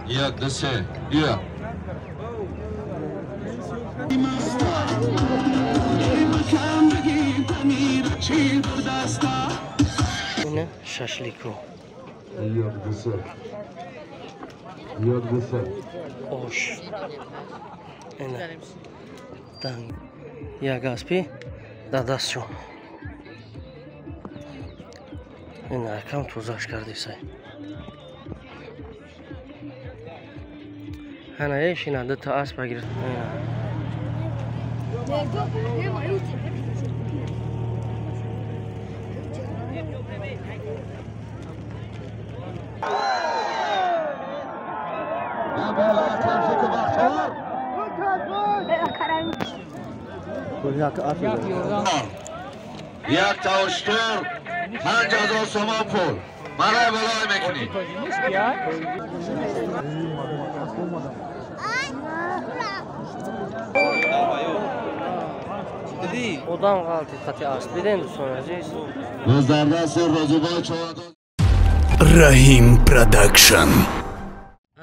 Як, ду, се, як. Ина шашлико. Як, ду, се. Як, ду, се. Ош. Ина. Данг. Як аспи дадастшон. Ина акам тозаш кардисай. Ана еш ина дута аспа гирифт. Як та уштур 5000 сомон пул барои балой мекунӣ. Одам ғалати хати аст. Дидем дӯстони азиз. Раҳим Продакшн.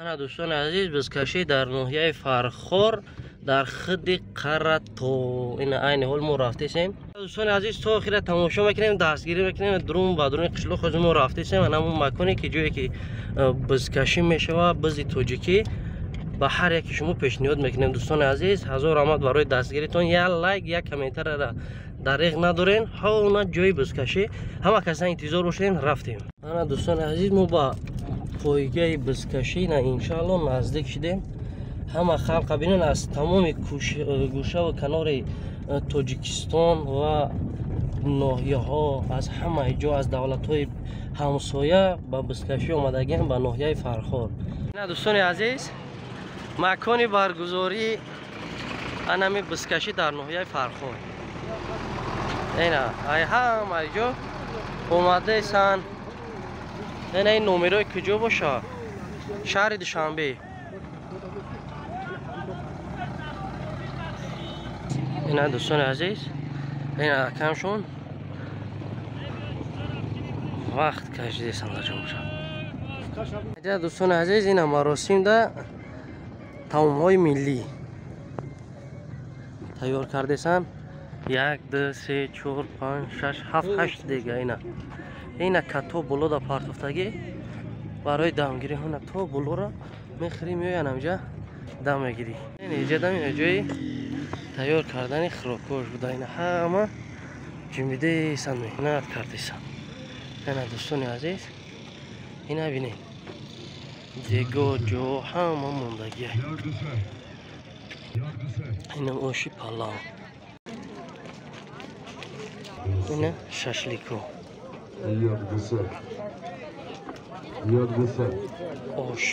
Ана дӯстони азиз, бизкашӣ дар ноҳияи Фархор дар худи Қарато. Ина айни ҳол мо рафтесем. Дӯстони азиз, то охира тамошо мекунем, дастгирӣ мекунем. Дурун ба дуруни қишлоқ ҳозир мо рафтесем. Ана ҳамон маконе ки ҷое ки бизкашӣ мешавад, бизи тоҷикӣ ба ҳар яке шумо пешниҳод мекунем. Дӯстони азиз, ҳазор раҳмат барои дастгиритон. Як лайк, як комментарияро дареғ надорен. Ҳона ҷои бизкашӣ ҳама каса интизор бошем. Рафтем. Ана дӯстони азиз, мо ба пойгаи бизкашӣ на иншаалло наздик шидем. Ҳама халқа бинен аз тамоми гӯшаву канори Тоҷикистон ва ноҳияҳо, аз ҳамаи ҷо, аз давлатҳои ҳамсоя ба бизкашӣ омадагиам ба ноҳияи Фархор. Ина дӯстони азиз, макони баргузории анами бизкашӣ дар ноҳияи Фархор. Ина ай ҳамаи ҷо омадаесан. Ина ин номерои куҷо боша? Шаҳри Душанбе. Ина дӯстони азиз, ина акамшон вақт кашидесан дар ҷо боша. Ина дӯстони азиз, ина маросимда таомҳои миллӣ тайёр кардесан. 1, 2, 3, 4, 5, 6, 7, 8 дега. Ина ина като болода партофтагӣ барои дамгирӣ. Ҳона то болора мехӯрӣ, меоян ҳамҷа дам мегирӣ. Ин ҷа дам, ина ҷои тайёр кардани хӯрокҳош буда. Ина ҳама ҷимбидесан, меҳнат кардесан. Ина дӯстони азиз, ина бинед, дего ҷо ҳама мондагия. Ина оши палав, ина шашлико, ош,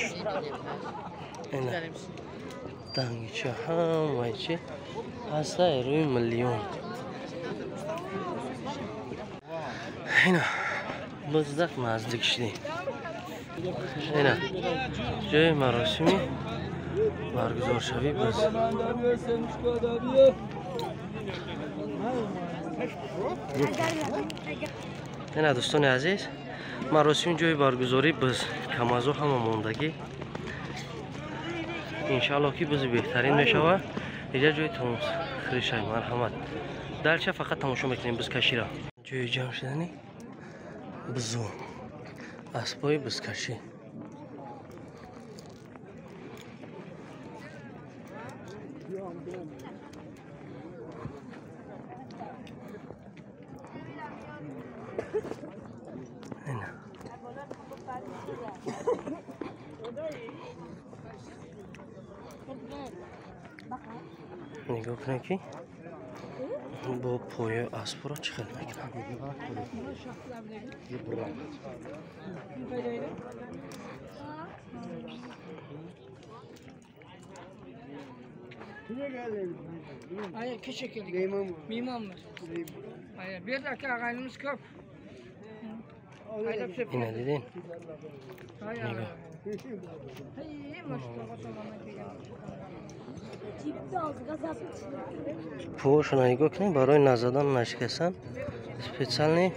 ина дангича, ҳамаи чи ҳастай рӯи миллион. Ина боздақ наздик шидем. Ина ҷои маросими баргузоршавӣ боз. Ина дӯстони азиз, маросими ҷои баргузорӣ боз камазо ҳама мондагӣ. Иншаалло ки бози беҳтарин мешавад. Иҷа ҷои хӯришай, марҳамат. Далча фақат тамошо мекунем бизкаширо. Ҷои ҷамъ шудани бизу, аспои бизкашӣ. Ина нигоҳ кунед ки бо пояи аспро чӣ хел мекунанд. Hayır, keşke Mimamız. Hayır, bir dakika ağayımız köp. Ина дидин? Нигоҳ. Пӯшона нигоҳ кунем, барои назадан нашикасан специальный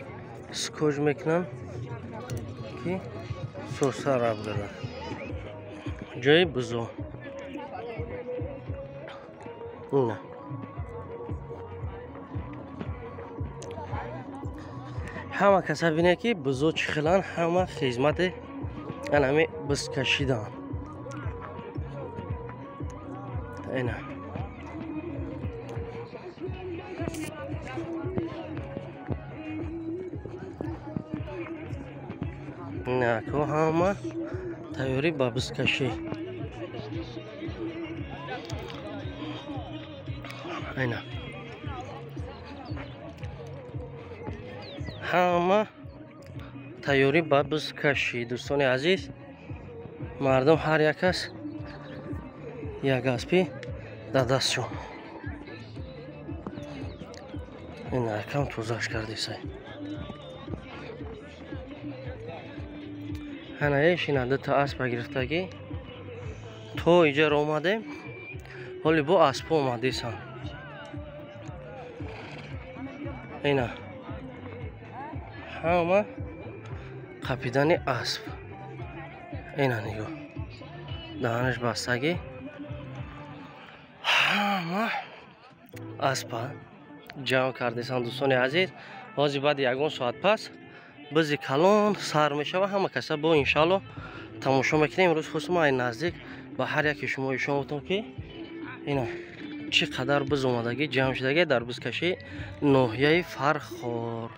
скотч мекунам ки соса раб гардад. Ҷои бузо. Ина. Ҳама каса бинед ки бузо чӣ хеланд, ҳама хизмати анами бузкашидан. Ина. Ко ҳама тайёрӣ ба бузкашӣ. Ина. Ҳама тайёрӣ ба бузкашӣ. Дӯстони азиз, мардум ҳар як кас як аспи дар дастшон. Ина якам тозааш кардисай. Ҳанаеш ина дута аспа гирифтагӣ. То иҷаро омадем, ҳоли бо аспо омадисам. Ина ҳама қапидани асп. Ина нигоҳ, даҳанаш бастагӣ. Ҳама аспа ҷамъ кардисан дӯстони азиз. Ҳозир баъди ягон соат пас бизи калон сар мешава, ҳама каса бо иншаалло тамошо мекунем. Имрӯз хусусан ай наздик ба ҳар яке шумо ишон гуфтам ки ина чӣ қадар биз омадагӣ ҷамъ шудагӣ дар бизкашии ноҳияи Фархор.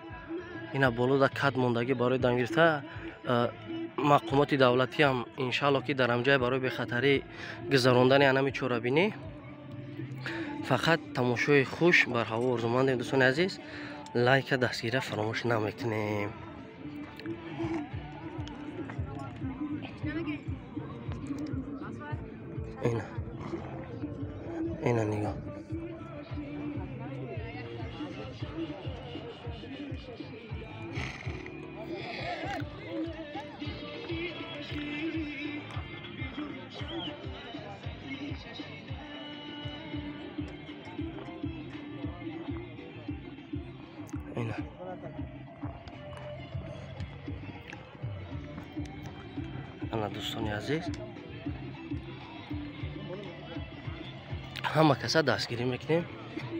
Ина боло да кад мондагӣ барои дам гирифта. Мақомоти давлатӣ ҳам иншаалло ки дар ҳамҷай барои бехатарӣ гузарондани анами чорабинӣ фақат тамошои хуш бар ҳаво орзумандем. Дӯстони азиз, лайка дастгирия фаромӯш намекунем. Ина ина нигоҳ. Ина. Ана дӯстони азиз, ҳама каса дастгирӣ мекунем,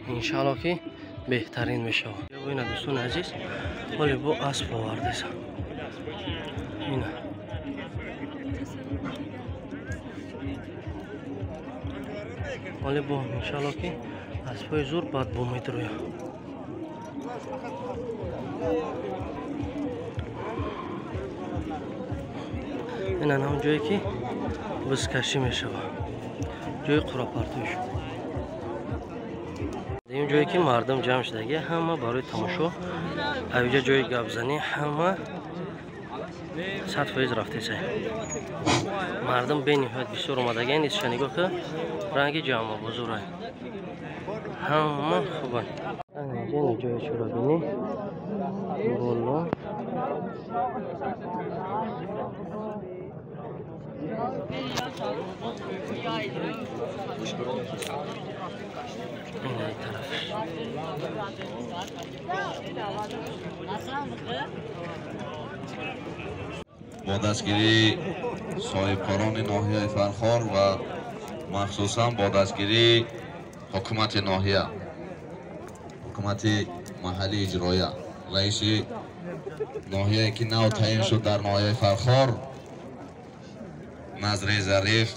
иншаалло ки беҳтарин мешавад. Ина дӯстони азиз, ҳоли бо асп овардесам. Ина ҳоли бо иншаалло ки аспҳои зур баъд бо медрояд. Ина ҳам ҷое ки бузкашӣ мешавад, ҷои қурапартош. Ин ҷое ки мардум ҷамъ шудагӣ, ҳама барои тамошо, авиҷа ҷои гапзанӣ, ҳама 100% рафтесай. Мардум бениҳоят бисёр омадагӣ. Нисша нигоҳ ки ранги ҷамъабозурай, ҳама хубанд. Ана ҷои чорабинӣ боло. Ина тараф. Бо дастгирии соҳибкорони ноҳияи Фархор ва махсусан бо дастгирии ҳукумати ноҳия, ҳукумати маҳаллии иҷроия, раиси ноҳияе ки нав таъин шуд дар ноҳияи Фархор Назри Зариф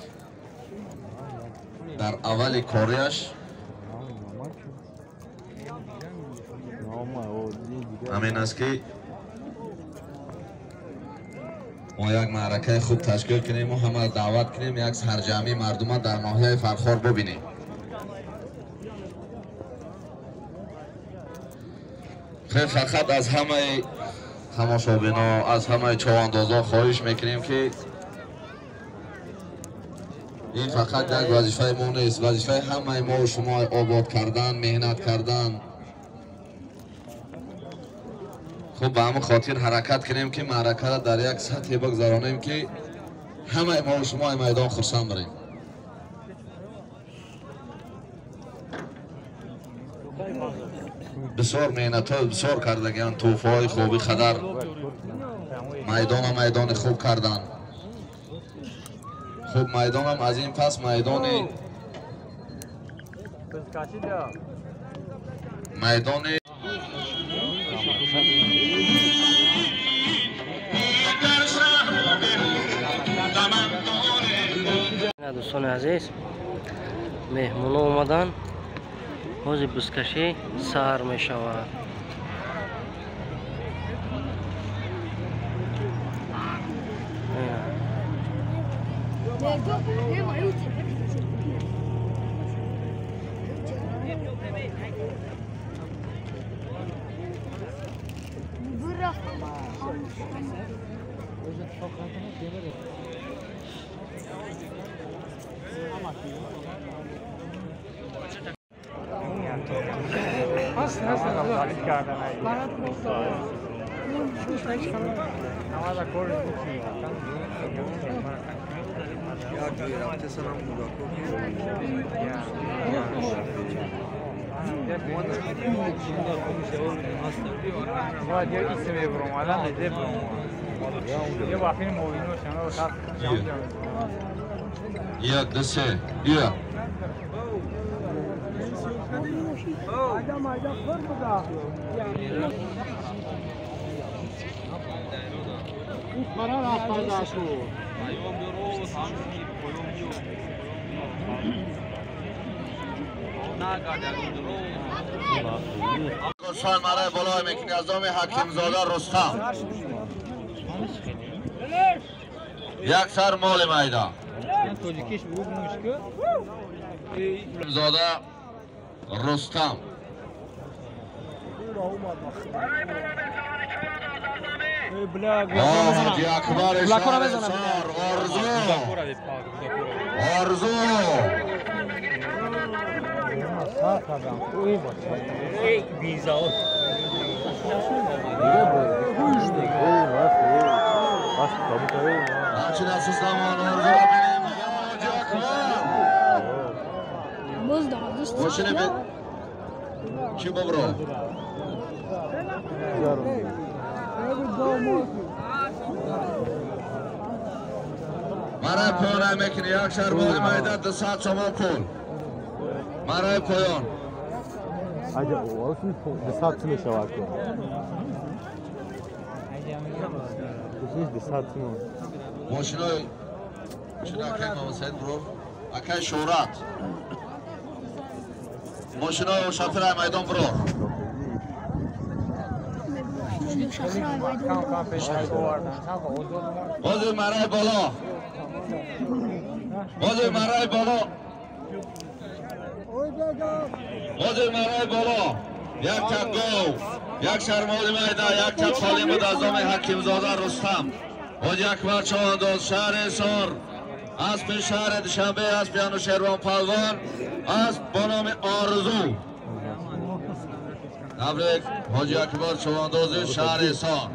дар аввали кориаш ҳамин аст ки мо як маъракаи хуб ташкил кунем ва ҳамаро даъват кунем, як сарҷамъии мардума дар ноҳияи Фархор бибинем. Хел фақат аз ҳамаи тамошобино, аз ҳамаи човандозо хоҳиш мекунем ки ин фақат як вазифаи мо нест, вазифаи ҳамаи мо ва шумо обод кардан, меҳнат кардан. Хуб, ба ҳамон хотир ҳаракат кунем, ки маъракаро дар як сатҳе бигзаронем, ки ҳамаи мо шумо майдон хурсанд барем. Бисёр меҳнатҳои бисёр кардагиан, тӯҳфаҳои хуби хадар майдона майдони хуб кардан. Хуб, майдонам аз ин пас майдони дӯстони азиз, меҳмоно омадан, ҳозир бузкашӣ сар мешавад. Як, ду, се, як. گوسفند مرای بالای میکنی از دام حکیمزاده رستم. یک سر مال میدان. زاده رستم. حاجی اکبر شهر سار آرزو آرزو همچنین افسوس نمان آرزو را بینیم. حاجی اکبر ماشینه به چی ببرو مرای پایان میکنی. یک شهر مال میدان 200 سومان پول مرای پایان. ماشینای ماشین اکای محمد سعید برو اکای شورت ماشینای شافر میدان برو. بازی مرای بالا، بازی مرای بالا، بازی مرای بالا. یک تک گو، یک شرمال میدان، یک تک خالی بود از دام حکیمزاده رستم. حاجی اکبر چوانداز شهر حصار، اسب شهر دوشنبه، اسب انوشیروان پهلوان، اسب با نام آرزو. تبریک حاجی اکبر چوانداز شهر حصار.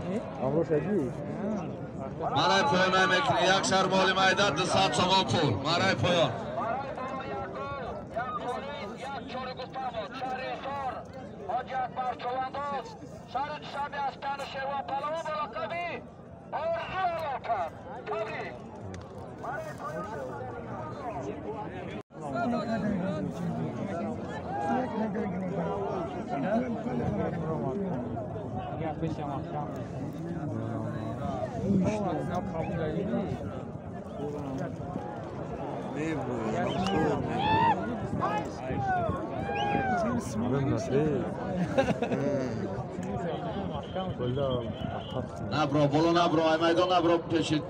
مرای پایان میکنی. یک سر مال میدان 200 سومان پول مرای پایان. نبرو بالا نبرو ای میدان نبرو پشید.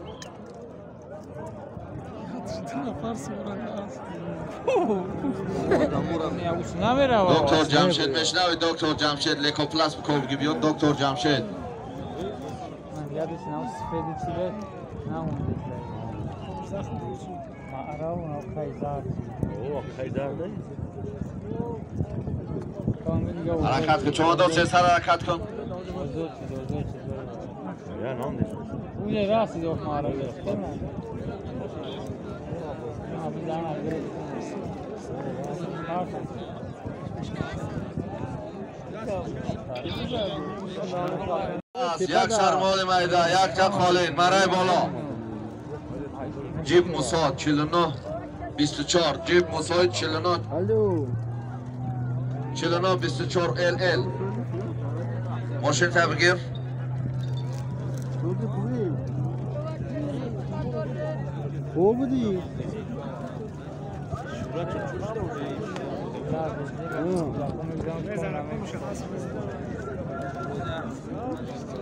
دکتر جمشید میشنوی؟ دکتر جمشید لیکوپلاس بکن بیاد. دکتر جمشید حرکت کن، چهار دو سه سر حرکت کن. Як сармоли майда, як та қолин, марай боло. Ҷиб Мусо 49 24, Ҷиб Мусо 49 49 24 LL. Мошин табгир. خوب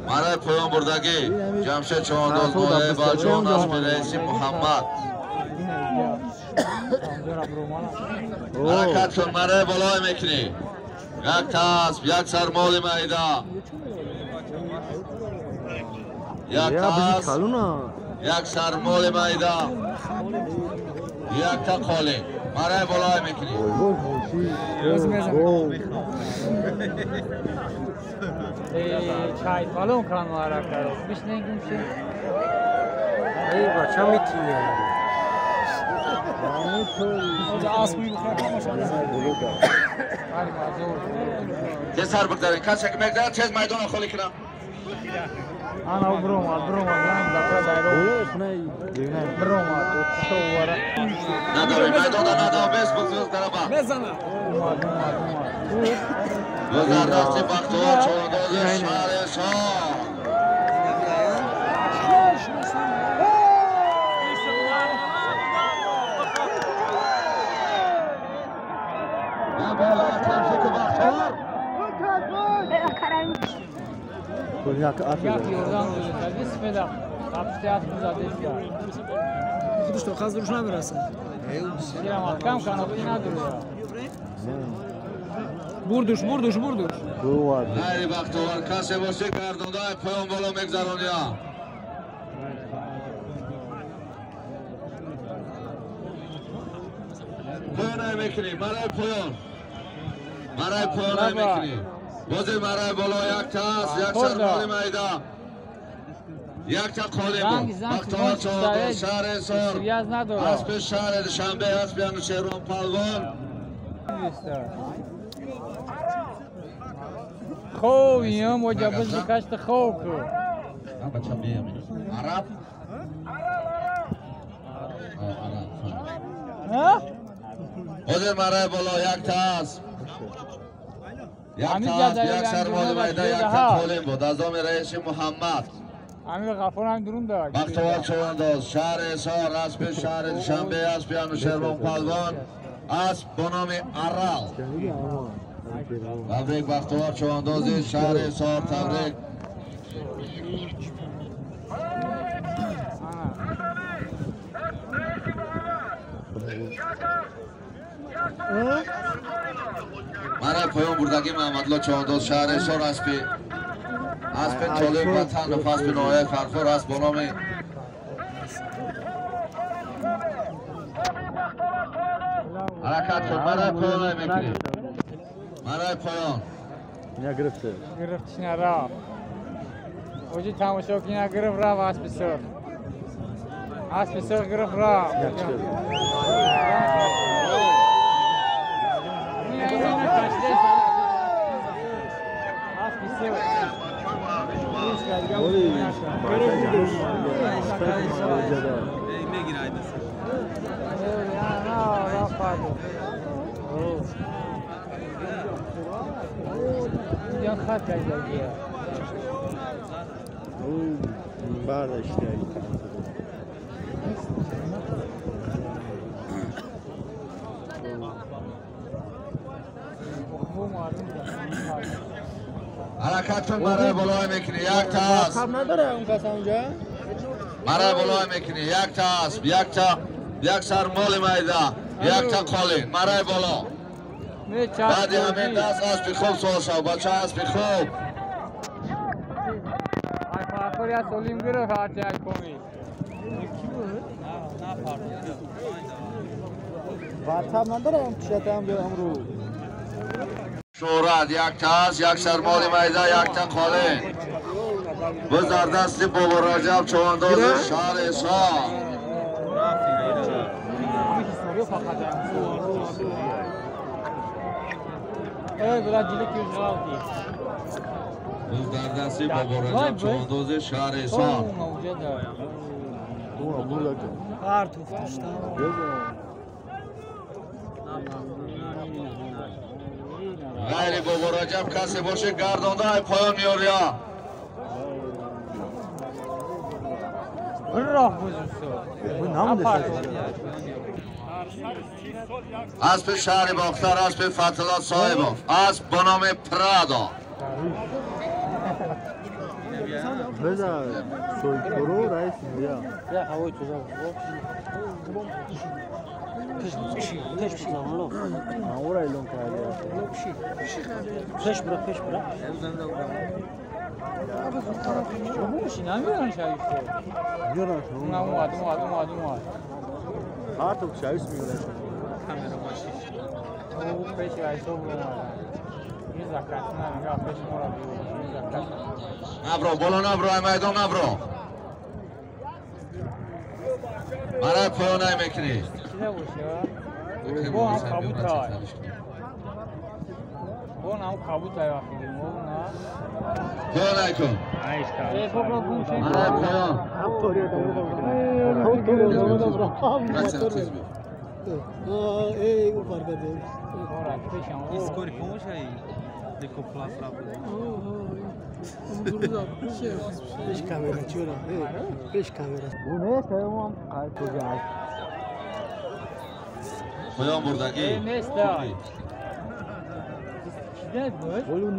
Марай поён бурдагӣ Ҷамшед Чавандоз ноҳияи Балҷон асби раиси Муҳаммад. Ҳаракат кун, марай болой мекунӣ. Як тасб, як сармоли майда. Як тасб, як сармоли майда. Як та қолӣ. Марай болой мекунӣ. Чай фалон кан мара кард. Бишнегим чи? Эй бача метинем. Тез сар бигзарен, касе ки мегзарад тез майдонро холӣ кунам. Ана бромад, бромад, дайро. Бромад, човара. Надавай, майдонда надав, бес бигзар тарафа. Мезана. Омад, омад, омад. Гузар дасти Бахтовар Чавандози шаҳри Ҳисор. Як ёрдам додед, сфеда. Қапшти асп задед. Худаш то қаз дуруш намерасад. Ширам маҳкам канопи надорад. Бурдуш, бурдуш, бурдуш. Ғайри Бахтовар касе боше гардонда поён боло мегзарония. Поён мекунӣ, марай поён. Марай поён мекунӣ. Бози марай боло як тас, як сармоли майда. Як та қолӣ буд. Бахтовар Чавандоз шаҳри Ҳисор. Аспи шаҳри Душанбе, аспи Анушервон Палвон. Хов ям оҷа бизи кашта хов ку. Араб? Ҳозир марай боло як тас. Як тас, як сармоли майда, як та қолин буд. Аз номи раиси Муҳаммад. Амир Ғафур ҳам дурун дорад. Бахтовар Чавандоз, шаҳри Ҳисор, аспи шаҳри Душанбе, аспи Анушервон Палвон, асп бо номи Арал. Табрик Бахтовар Чавандози шаҳри Ҳисор, табрик. Марай поён бурдагӣ Маҳаммадло Чавандоз шаҳри Ҳисор, аспи толиб Ватанов, аспи ноҳияи Фархор, асп бо номи ҳаракат кун, марай поён мекунӣ. Марай поён. Гирифта. Гирифтишна рафт. Оҷи тамошо кина гирифт рафт аспи сурх. Аспи сурх гирифт рафт. Аспи сурх. ҳаракат кун, марай болой мекунӣ, як тас. Марай болой мекунӣ, як тас, як та, як сар моли майда, як та қолин, марай боло. Баъди ҳамин даст аспи хуб суол шав, бача аспи хуб. Шӯҳрат якта аст, як сармоли майда, якта қолин. Боз дар дасти Бобо Раҷаб човандози шаҳри Ҳисор. Боз дар дасти Бобо Раҷаб човандози шаҳри Ҳисор. Ғайри Бобо Раҷаб касе боше гардонда ай поён меория. Аспи шаҳри Бохтар, аспи Фатҳулло Соҳибов, асп бо номи Прадо. Набро, боло набро, ай майдон набро. Мара поён ай мекунӣ. Поён ай кун. Мара поён. Поён бурдагӣ. Поён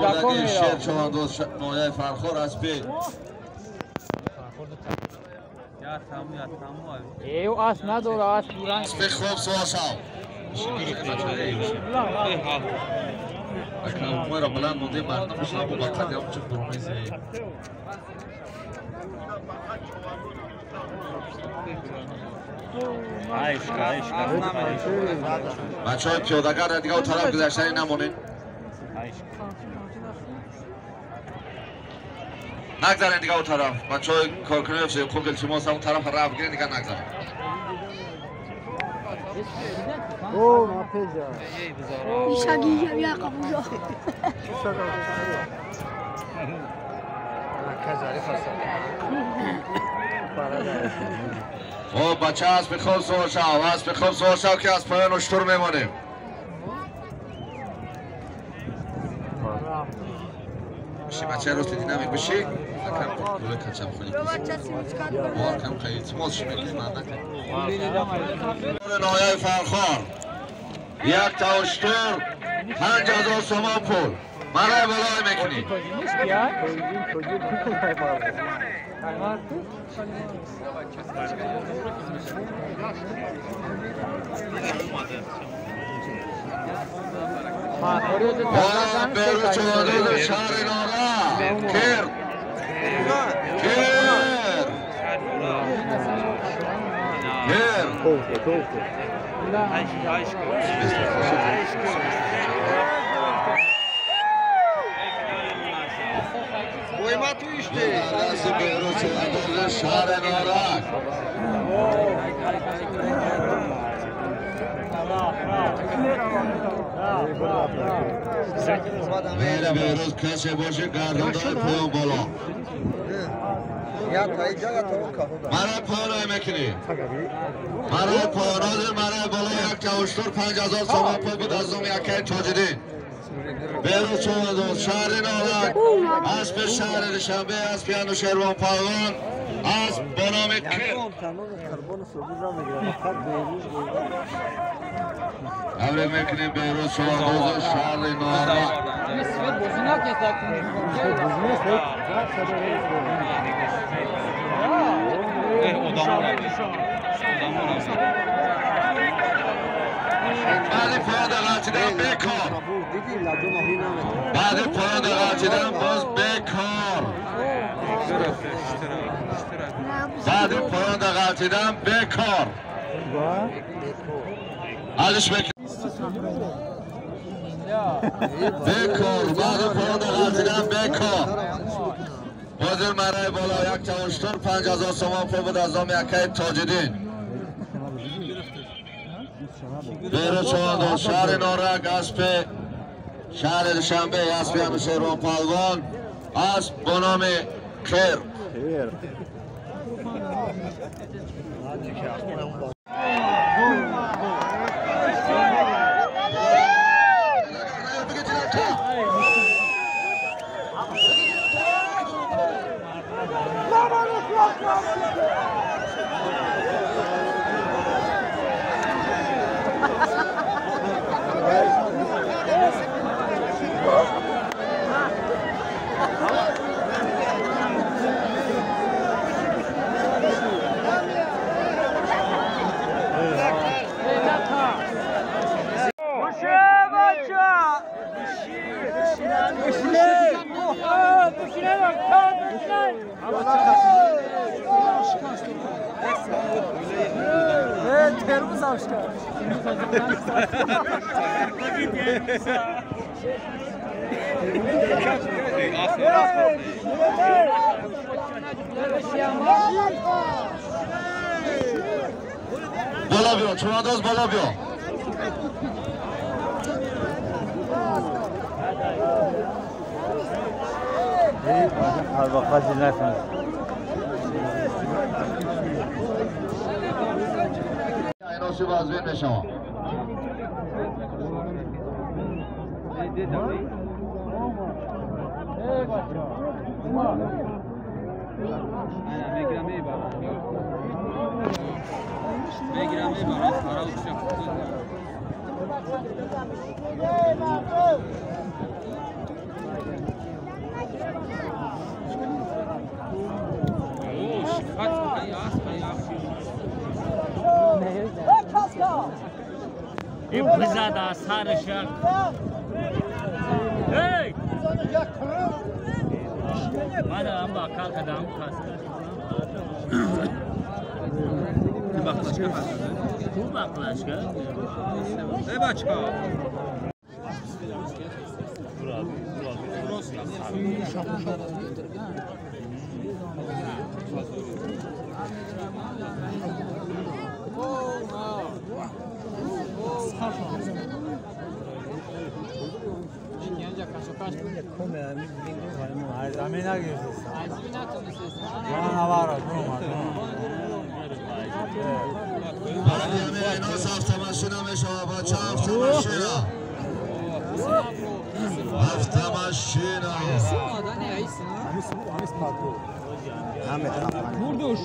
бурдагӣ шер човандоз ноҳияи Фархор аспи. Аспи хуб суол шав. Акнун баланд монде мардум шабу ба қадам чӣ бурмезе. Бачаҳои пиёдагар дигар он тараф гузаштанӣ намонед. Нагзаред дигар он тараф. Бачаҳои коркунои ҳуқуқ илтимос он тараф рафт гиред, дигар нагзаред. О бача аспи хуб суол шав, аспи хуб суол шав ки аз поён уштур мемонем. Биши бача рост динамик биши. Акам гуле качам хули. Бор кам илтимос ши мекунӣ ман накун. Ноҳияи Фархор як та уштур 5000 сомон пул. Марай болой мекунӣ. Беру човандози шаҳри Нора. Кир. Кир. Кир. Беру човандози шаҳри Норак. Меҳри Беҳрӯз касе боше гардондаи поён боло. Марай поён ай мекунӣ. Марай поён ҳозир марай боло як та уштур 5000 сомон пул буд аз номи якаи Тоҷиддин. Беҳрӯз човандоз шаҳри Норак, аспи шаҳри Душанбе, аспи Анушервон Палвон, асп бо номи Кир. Табрик мекунем Беҳрӯз човандози шаҳри Норак. Баъди поён ғалтидан бекор. Баъди поён ғалтидан боз бекор. Баъди поён ғалтидан бекор. Алиш бекор баъди поён ғалтидан бекор. Ҳозир мараи боло якта уштур 5000 сомон пул буд аз номи акаи Тоҷиддин. Беру чавандоз шаҳри Норак аспи шаҳри Душанбе аспи Анушервон Палвон асп бо номи Кер. Бола биё, чувандоз бола биё. Иносиб аз бин мешавад. بزد از سرش ای من هم با کار کردم خوب عقلش کرد ای بچه‌ها بردوش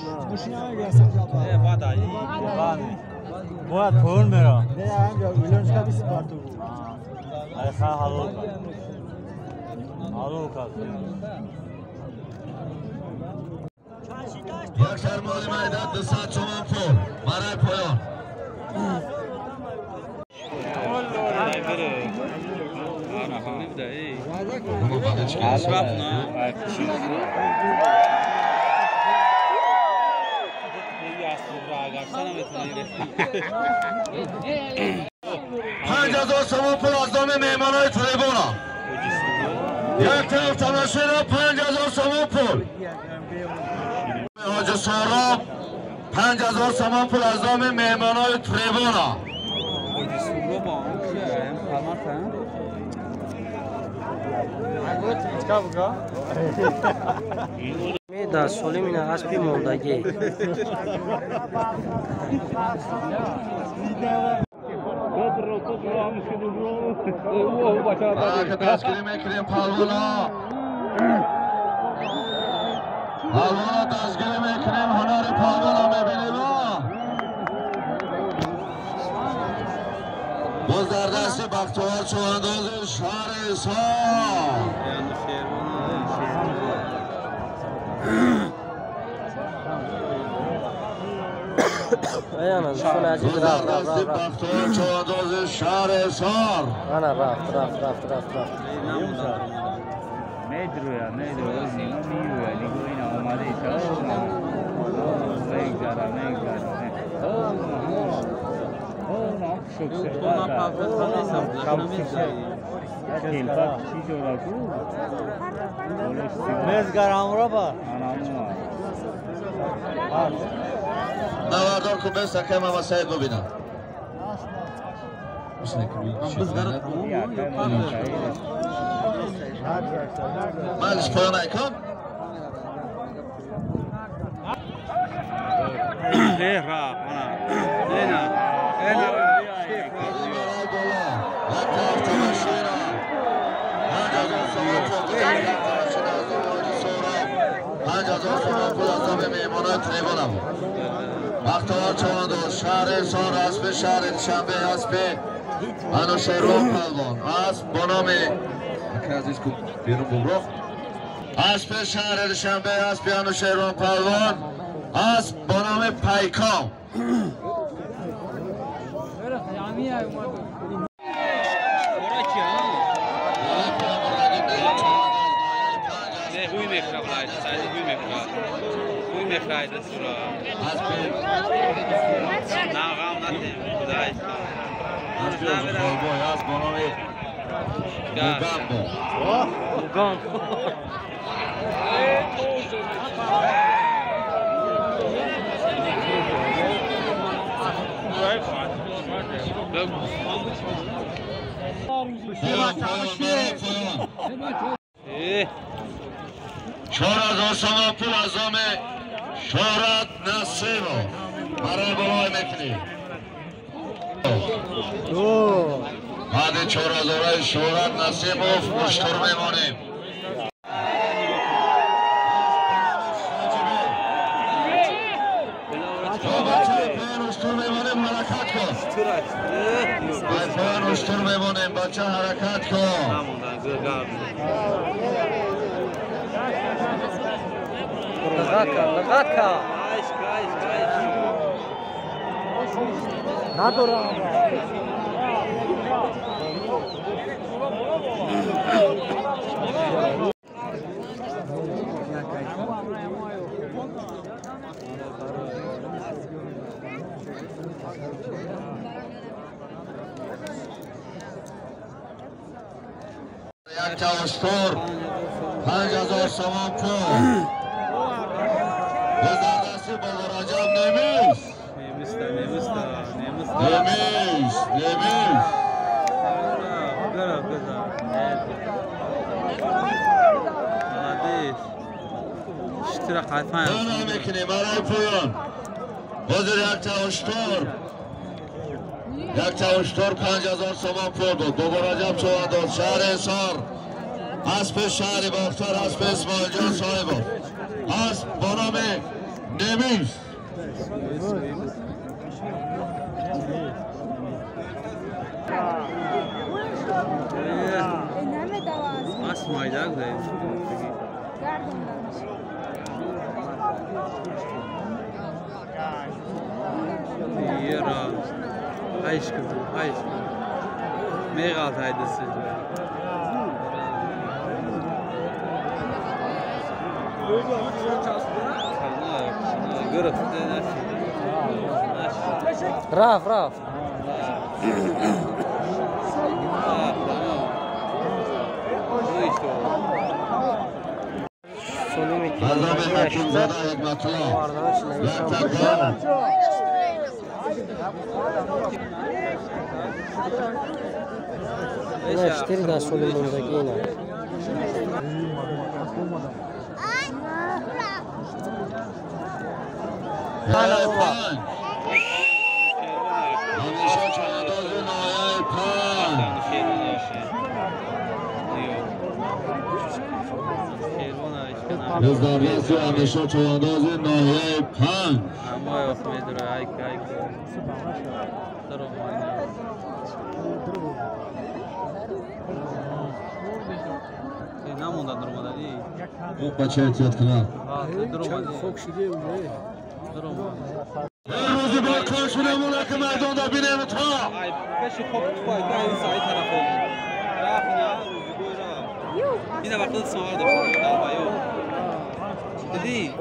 باید پول میرم یک شرمال میدان 200 تومان پول برای پایان. پنج هزار تومان پول از نام مهمانای تریبونا. یک طرف تماشا را 5000 تومان پول. حاج سهراب 5000 تومان پول از نام مهمانای تریبونا. дар солим ина аспи мондагӣ. Дастгирӣ мекунем палвона. Палвона дастгирӣ мекунем, ҳунари палвона мебинем. Боз дар дасти бахтовар чувандози шаҳри Исҳоқ. Ана рафт рафт рафт рафт рафт. Медруя, медруя, миюя, нигоҳ ина омада иса. Мегзара, мегзара. Навардор кун бес акай Мама Саид бубинам. Малиш поён айкон. Бахтовар чавандоз шаҳри Ҳисор аспи шаҳри Душанбе аспи Анушервон Палвон асп бо номи аспи шаҳри Душанбе аспи Анушервон Палвон асп бо номи Пайком. Чор сомон пул аз номи Шӯҳрат Насимов барои болой мекунӣ. Баъди 4000 Шӯҳрат Насимов муштур мемонем. Уштур мемонем, ҳаракат кун. Поён уштур мемонем, бача ҳаракат кун. Лағака, лағака. Надорам. Як та уштур 5000 сомон пул. Бозардасти Бобо Раҷаб немист. Немист, немист. Поён мекунем барои поён. Ҳозир як та уштур 5000 сомон пул буд. Бобо Раҷаб чувандоз шаҳри Ҳисор аспи шаҳри Бохтар аспи Исмоилҷон Соҳибов асп бо номи Немист. Раф, раф. Азами Ҳакимзода Ҳикматулло. Ина 4 даст соли мондагӣ ина. Бездарвеси ҳамеша чавандози ноҳияи 5. Бача эҳтиёт кунад. Рӯзи бо кошунамона ки майдонда бинем то.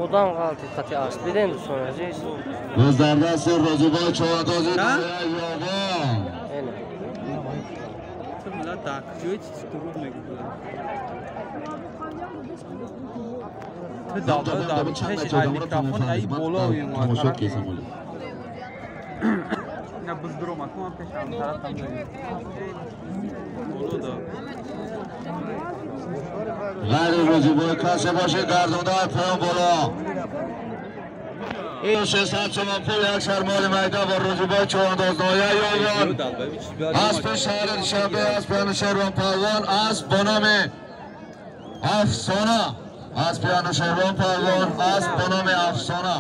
Одам ғалтид қати асп. Дидем дӯстони азиз. Боздардасти Розибой чавандози ноҳияи Ёвон. Ина. Ту миллат дар куҷои чиз дурӯғ мегӯӣ? Ту дар пеши ай микрофон ай боло Тамошо кесам оли. На буздуром аку ман пешам тарафам боло да. Ғайри рӯзибой касе боше гардонда поён боло. Ин 600 сомон пул як шармоли майда бо рӯзибой чӯвандоз ноҳияи Ёвон. Аспи шаҳри Душанбе, аспи Анушервон Палвон, асп бо номи Афсона. Аспи Анушервон Палвон, асп бо номи Афсона.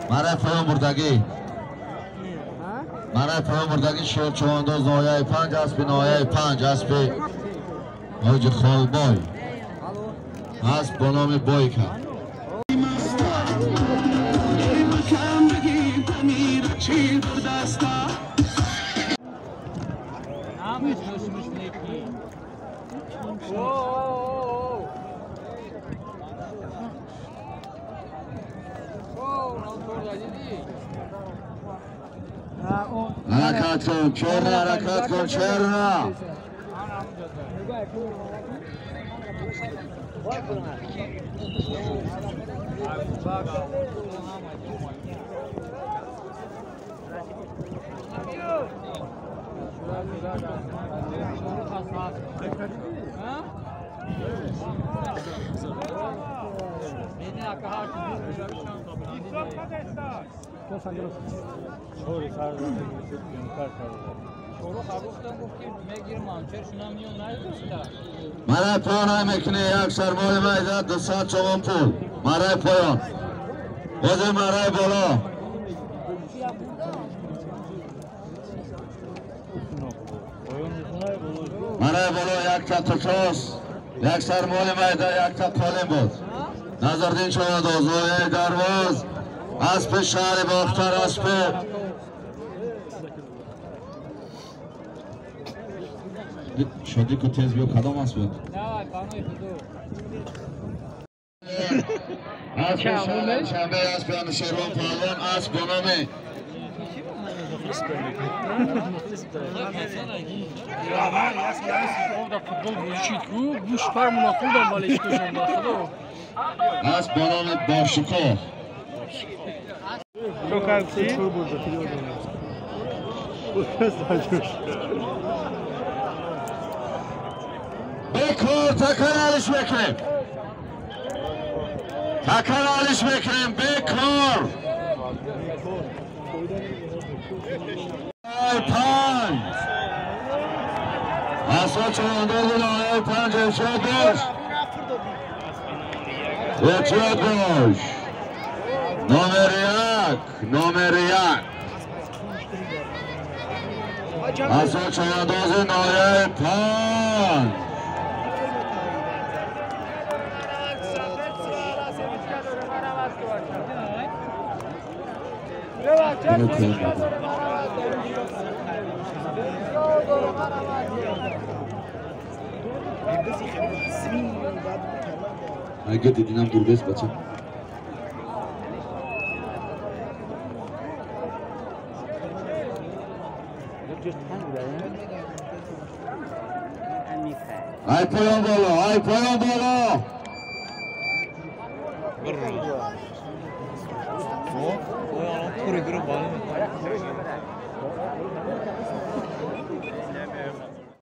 Мараи поён бурдагӣ. Мараи поён бурдагӣ шер чӯвандоз ноҳияи 5, аспи ноҳияи 5, аспи Ҳоҷи Холбой. Асп бо номи Бойка. Ҳаракат кун, черна, ҳаракат кун, черна. Мараи поён ай мекунӣ як шармоли майда 200 сомон пул. Мараи поён. Бози мараи боло. Мараи боло якта тутос, як шармоли майда, якта қолин буд. Назардин чӯвандоз, ноҳияи Дарвоз, аспи шаҳри Бохтар, аспи шодӣ ку тез биё, кадом асп буд? Аспи шаҳри Душанбе, аспи Анушервон Палвон, асп бо номи асп бо номи Бошукоҳ. Бекор такан алиш мекунем. Такан алиш мекунем, бекор. Ай панҷ. Асо чӯвандози ноҳияи 5 эҳтиёт бош. Эҳтиёт бош. Номер 1, номер 1. Асо чӯвандози ноҳияи 5. Агар дидинам дурбест бача. Ай поён боло, ай поён боло.